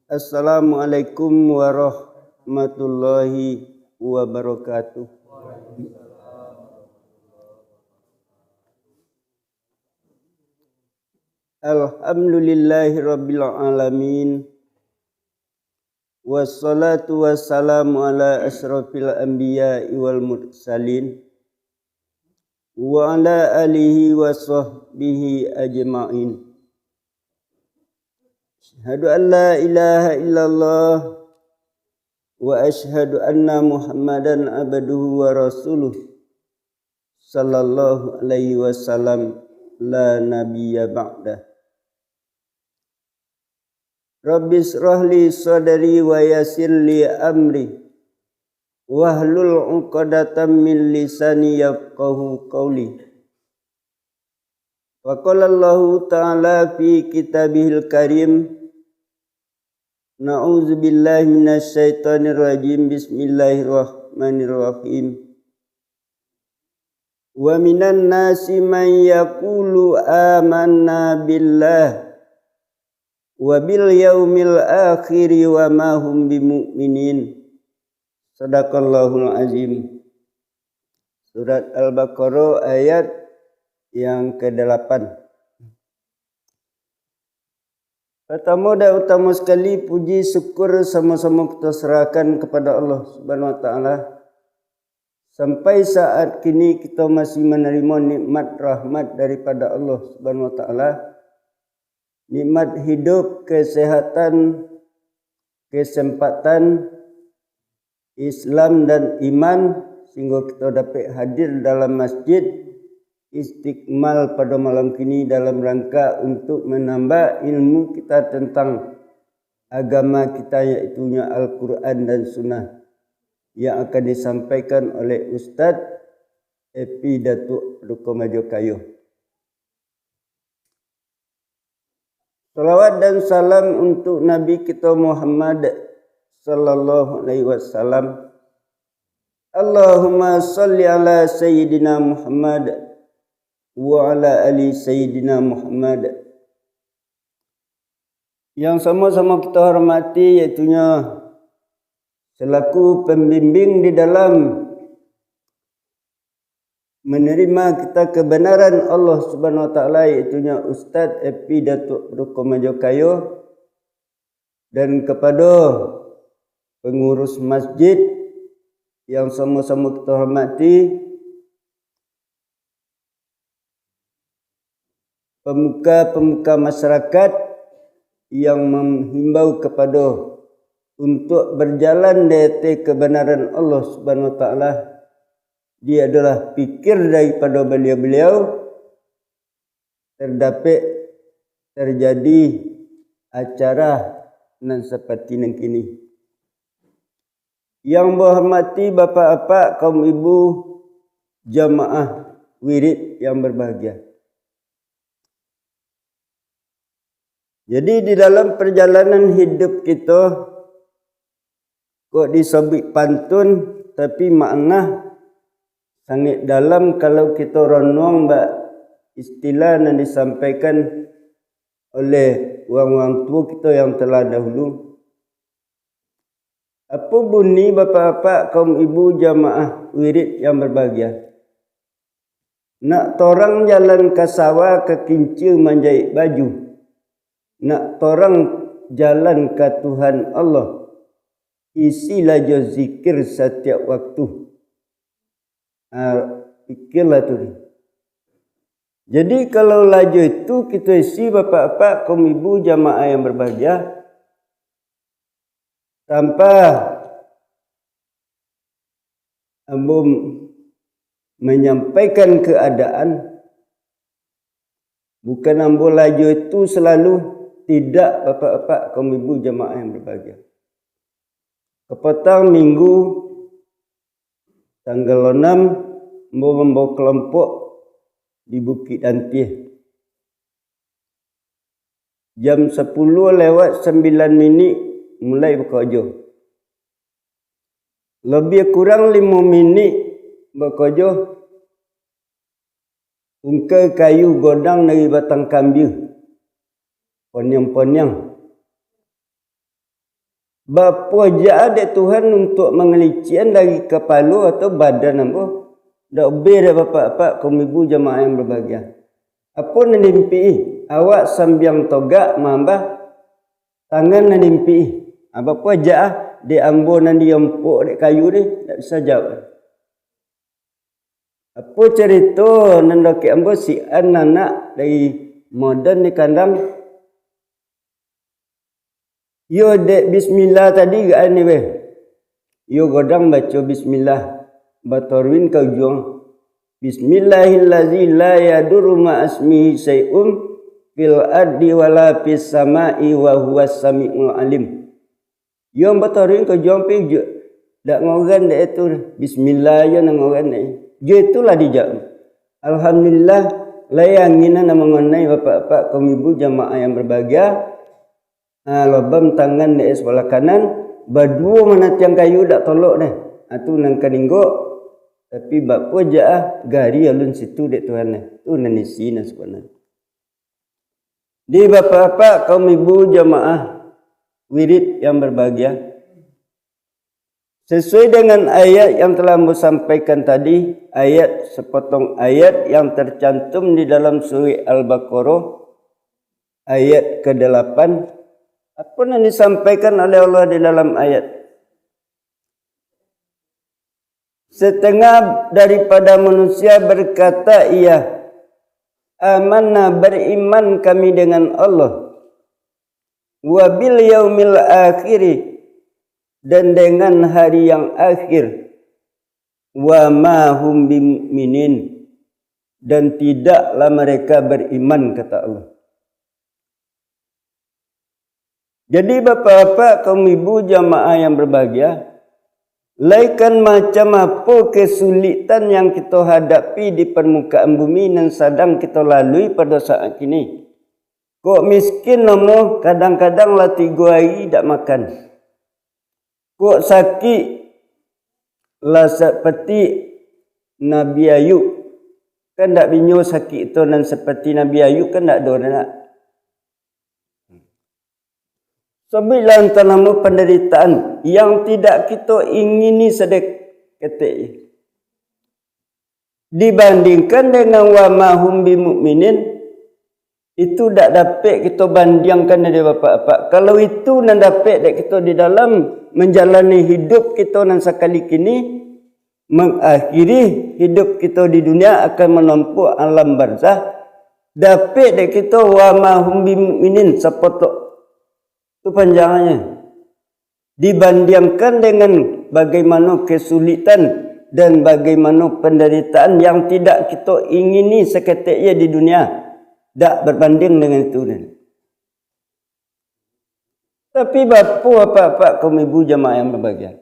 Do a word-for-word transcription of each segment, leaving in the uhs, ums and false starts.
Assalamualaikum warahmatullahi wabarakatuh. Alhamdulillahirabbil alamin. Wassalatu wassalamu ala asyrafil anbiya'i wal mursalin, wa ala alihi wa sahbihi ajma'in. Asyhadu an la ilaha illallah wa asyhadu anna Muhammadan abduhu wa rasuluh, sallallahu alaihi wasallam, la nabiyya ba'dah. Rabbi israh li sadri wa yassir li amri, wahlul 'uqdatam min lisani yafqahu qauli. Wa qala Allahu ta'ala fi kitabihil karim, na'udzubillahi minasyaitonirrajim, bismillahirrahmanirrahim. Wa minan nasi man yaqulu amanna billah wa bil yaumil akhiri wa ma hum bimu'minin. Sadaqallahul azim. Surat Al-Baqarah ayat yang kedelapan. Pertamo dan utamo sakali, puji syukur samo-samo kito serahkan kepada Allah Subhanahu wa Ta'ala. Sampai saat kini kito masih manarimo nikmat rahmat daripada Allah Subhanahu wa Ta'ala, nikmat hidup, kesehatan, kesempatan, Islam dan iman, sehinggo kito dapek hadir dalam masjid Istiqmal pado malam kini dalam rangka untuk manambah ilmu kita tentang agama kita, yaitunyo Al-Quran dan Sunnah, yang akan disampaikan oleh Ustaz Epi Datuak Paduko Majo Kayo. Salawat dan salam untuk Nabi kito Muhammad sallallahu alaihi wasallam. Allahumma shalli ala Sayyidina Muhammad wa ala ali Sayyidina Muhammad. Yang samo-samo kito hormati, yaitunyo selaku pembimbing di dalam menerima kita kebenaran Allah Subhanahu wa Ta'ala, yaitunyo Ustaz Epi Datuak Paduko Majo Kayo, dan kepada pengurus masjid yang sama-sama kita hormati, pemuka-pemuka masyarakat yang menghimbau kepada untuk berjalan di ateh kebenaran Allah Subhanahu wa Ta'ala, dia adalah pikir daripada beliau-beliau, terdapek terjadi acara nan seperti nan kini. Yang berhormati bapak-bapak, kaum ibu, jamaah wirid yang berbahagia. Jadi, di dalam perjalanan hidup kito, kok disabuik pantun, tapi makna sangat dalam kalau kito ranuang bak istilah nan disampaikan oleh urang-urang tuo kito yang telah dahulu. Apo bunyi bapak-bapak, kaum ibu, jamaah wirid yang berbahagia? Nak torang jalan ka sawah, ka kincia manjaik baju. Nak torang jalan ka Tuhan Allah, isilah jo zikir satiap waktu. Ah, pikirlah tu. Jadi, kalau lajo itu kito isi, bapak-bapak, kaum ibu, jamaah yang berbahagia, tanpa ambo menyampaikan keadaan, bukan ambo lajo itu selalu, tidak, bapak-bapak, kaum ibu, jamaah yang berbahagia. Kapatang minggu, tanggal enam, ambo mambawa kelompok di Bukik Dantieh. Jam sapuluah lewat sambilan minik mulai bakarajo. Labiah kurang limo minik bakajo, ungkai kayu godang dari batang kambia, poniang-poniang. Bapuaja dek Tuhan untuak mangalician dari kapalo atau badan ambo. Dak ubeh dek bapak-bapak, kaum ibu jamaah yang berbahagia. Apo nan diimpik-i? Awak sambiang togak mambah tangan nan diimpik-i. Ah, bapuaja ah, dek ambo nan diompok dek kayu ni, dak bisa jawab. Apo carito nan dakek ambo si An anak dari Modan di kandang? Iyo dek bismillah tadi gaan ni beh. Iyo godang baco bismillah, batoruin ka ujuang. Bismillahilladzi la yadurru ma'asmihi syai'un fil ardi wala fis sama'i wa huwas sami'ul alim. Iyo batoruin ka ujuang pi ujuang. Dak ngoran dek itu. Bismillah iyo nan ngoran dek. Jo itulah dijawab. Alhamdulillah, lai angin nan mangonai bapak-bapak kaum ibu jamaah yang berbahagia. Ha, lobam tangan dek sebelah kanan, baduo manatiang kayu dak tolok deh. Ha, tu nan kaninggok, tapi bapuaja ah, gari alun situ dek Tuhan deh. Tu nan isi nan sabananyo. Di bapak-bapak kaum ibu jamaah wirid yang berbahagia, sesuai dengan ayat yang telah ambo sampaikan tadi, ayat, sepotong ayat yang tercantum di dalam surah Al-Baqarah, ayat kedelapan, apa yang disampaikan oleh Allah di dalam ayat? Setengah daripada manusia berkata, "Iya, amanna, beriman kami dengan Allah, wa bil yaumil akhiri, dan dengan hari yang akhir, wa ma hum bimukminin, dan tidaklah mereka beriman," kata Allah. Jadi, bapak-bapak, kaum ibu jamaah yang berbahagia, lai kan macam apo kesulitan yang kito hadapi di permukaan bumi nan sadang kito lalui pado saat kini. Kok miskin namuah, kadang-kadang lah tigo ari dak makan. Kok sakik, lah seperti Nabi Ayub. Kan dak binyo sakik tu nan seperti Nabi Ayub, kan dak ado nak. Sabuiklah antah namo panderitaan yang tidak kito ingini sadek-, ketek. Dibandingkan dengan wa ma hum bimukminin, itu dak dapek kito bandiangkan dek bapak-bapak. Kalau itu nan dapek dek kito di dalam manjalani hidup kito nan sakali kini, mangakhiri hidup kito di dunia akan manompuak alam barzah, dapek dek kito wa ma hum bimukminin sapotok. Tu panjangannyo. Dibandiangkan dengan bagaimano kesulitan dan bagaimano panderitaan yang tidak kito ingini saketek je di dunia, dak berbanding dengan itu. Tapi bapak-bapak, kaum ibu jamaah yang berbahagia,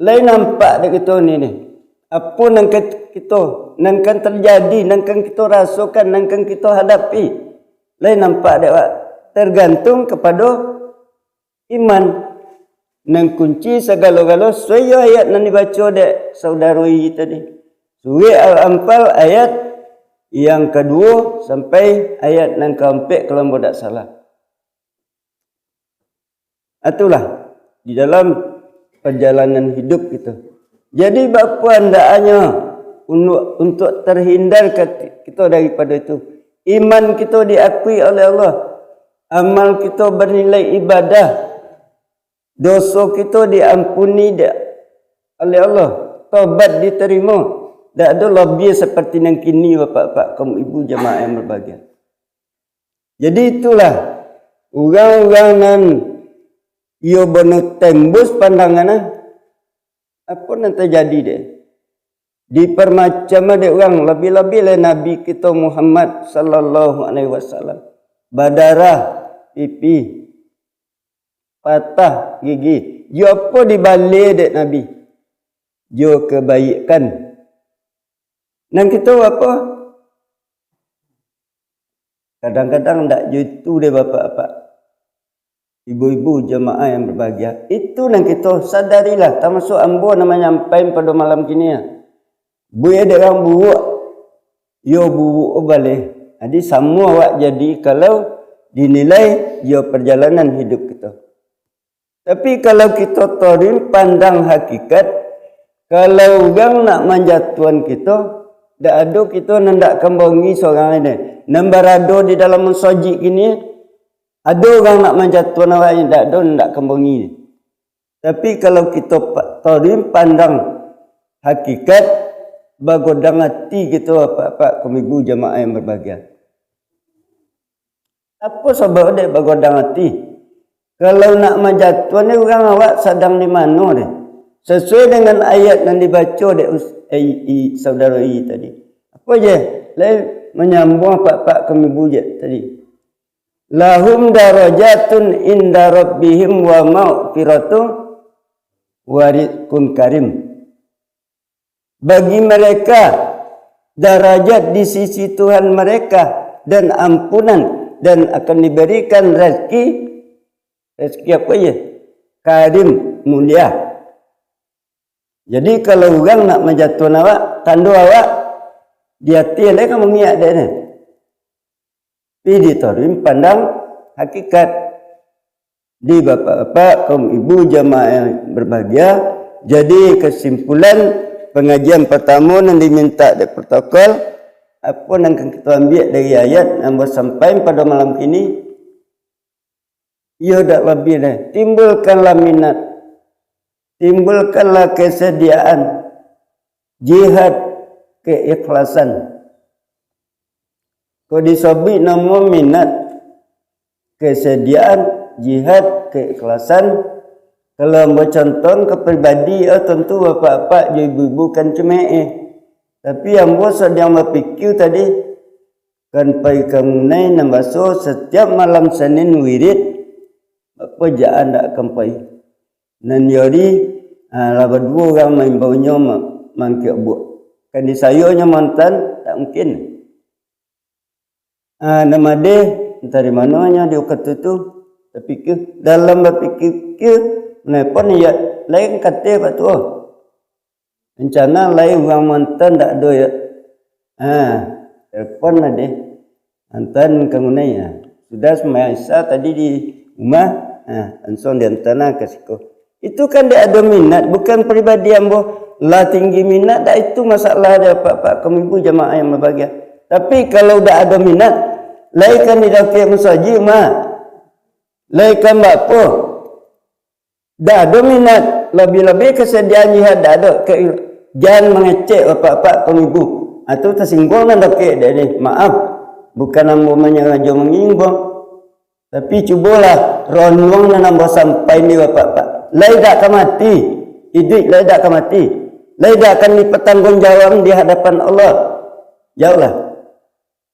lai nampak dek kito ni, ni? Apo nan ka kito, nan kan terjadi, nan kan kito rasokan, nan kan kito hadapi? Lai nampak dek awak? Tergantung kapado iman. Nan kunci sagalo-galo, suai jo ayat nan dibaco dek saudaro I tadi. Surah Al-Anfal ayat yang kaduo sampai ayat nan kaampek, kalau ambo dak salah. Itulah, di dalam perjalanan hidup kito. Jadi, bapandaanyo untuk, untuk terhindar kati-, kito daripada itu, iman kito diakui oleh Allah, amal kito bernilai ibadah, doso kito diampuni dek, oleh Allah, tobat diterimo, dak ado labiah seperti nan kini, bapak-bapak, kaum ibu jamaah yang berbahagia. Jadi itulah, urang-urang nan iyo bana tembus pandangan, ah, apo nan tajadi dek? Diparmacam dek urang, labiah-labiah lai Nabi kito Muhammad sallallahu alaihi wasallam. Badarah pipi, patah gigi. Jo apo dibaleh dek Nabi? Jo kebaikan. Nan kito apo? Kadang-kadang ndak jo itu deh, bapak-bapak. Ibu-ibu jamaah yang berbahagia, itu nan kito sadarilah, tamasuak ambo nan manyampaikan pado malam kini, ya. Buya dek urang buruak, yo buruak baleh. Jadi, samo awak jadi kalau dinilai yo perjalanan hidup kito. Tapi, kalau kito taruih pandang hakikat, kalau urang nak manjatuahan kito, dak ado kito nan dak kambongi surang ini. Nan barado di dalam musajik kini, ado urang nak manjatuahan awak, dak ado nan dak kambongi. Tapi, kalau kito pa-, taruih pandang hakikat, bagodang ati kito, apak-apak, kaum ibu jamaah yang berbahagia. Apo sabab dek bagodang ati? Kalau nak manjatuahan ni, urang awak sadang di mano deh? Sasuai dengan ayat nan dibaco dek us-, ai, i, saudara i tadi. Apo je? Lai manyambuang apak-apak kaum ibu je tadi. "Lahum darajatun inda rabbihim wa maghfiratun wa rizqun karim." Bagi mereka darajat di sisi Tuhan mereka dan ampunan, dan akan diberikan rezeki, rezeki apo ye? Karim, mulia. Jadi, kalau urang nak manjatuahan awak, tando awak di ati lai ka mangiak dek ni. Tapi ditaruih pandang hakikat. Di bapak-bapak, kaum ibu jamaah yang berbahagia, jadi kesimpulan pengajian pertama nan diminta dek protokol, apo nan ka kito ambiak dari ayat nan basampaian pado malam kini? Iyo dak labiah deh, timbulkanlah minat, timbulkanlah kesediaan, jihad, keikhlasan. Kok disabuik namo minat, kesediaan, jihad, keikhlasan, kalau ambo contoh ka pribadi, oh, tantu bapak-bapak jo ibu-ibu kan cumeeh. Tapi ambo sadang bapikia tadi, kan pai ka Ngunai nan baso satiap malam Sanin wirid, apo jaan dak kan pai. Nan yo di, ah, lah baduo urang maimbau nyo ma-, mangkiak buak. Kan di sayo nyo mantan, tak mungkin. Ah, nan madeh, antah di mano nyo di wakatu tu, tapikia. Dalam bapikia-pikia, manelpon yo, lain kate Pak Tuo. Rencana lai urang mantan dak ado yo. Ha, telepon lah deh. Antan ka Ngunai, ha. Sudah sumbayang Isya tadi di rumah, ha, langsung diantan lah ka siko. Itu kan dek ado minat, bukan pribadi ambo lah tinggi minat, dak itu masalah dek apak-apak kaum ibu jamaah yang berbahagia. Tapi kalau dak ado minat, lai kan di dakek musajik mah. Lai kan bak apo? Dak ado minat, labiah-labiah kesediaan jihad dak ado. Ke-, jan mangecek bapak-bapak kaum ibu. Atau tasingguang nan dakek dek ni. Maaf, bukan ambo manyangajo mangingguang. Tapi cubolah ranuang nan ambo sampaian di bapak-bapak. Lai dak ka mati, iduik lai dak ka mati. Lai dak akan dipatangguangjawaban di hadapan Allah. Jauhlah.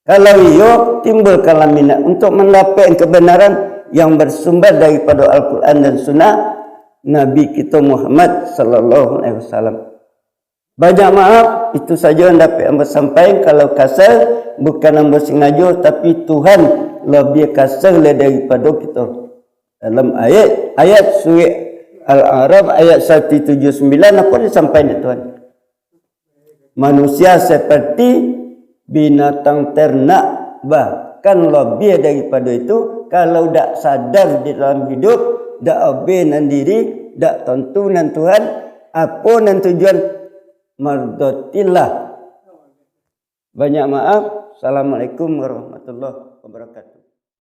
Kalau iyo, timbulkanlah minat untuk mandapek kebenaran yang bersumber daripada Al-Quran dan Sunnah Nabi kita Muhammad sallallahu alaihi wasallam. Banyak maaf, itu saja yang dapat ambo sampaikan. Kalau kasar, bukan ambo sengaja, tapi Tuhan lebih kasar lah daripada kita. Dalam ayat, ayat surah Al-A'raf ayat seratus tujuh puluh sembilan, apa disampaikan Tuhan? Manusia seperti binatang ternak, bahkan lebih daripada itu, kalau dak sadar di dalam hidup, dak abih nan diri, dak tantu nan Tuhan, apa nan tujuan, mardotillah. Banyak maaf. Assalamualaikum warahmatullahi wabarakatuh.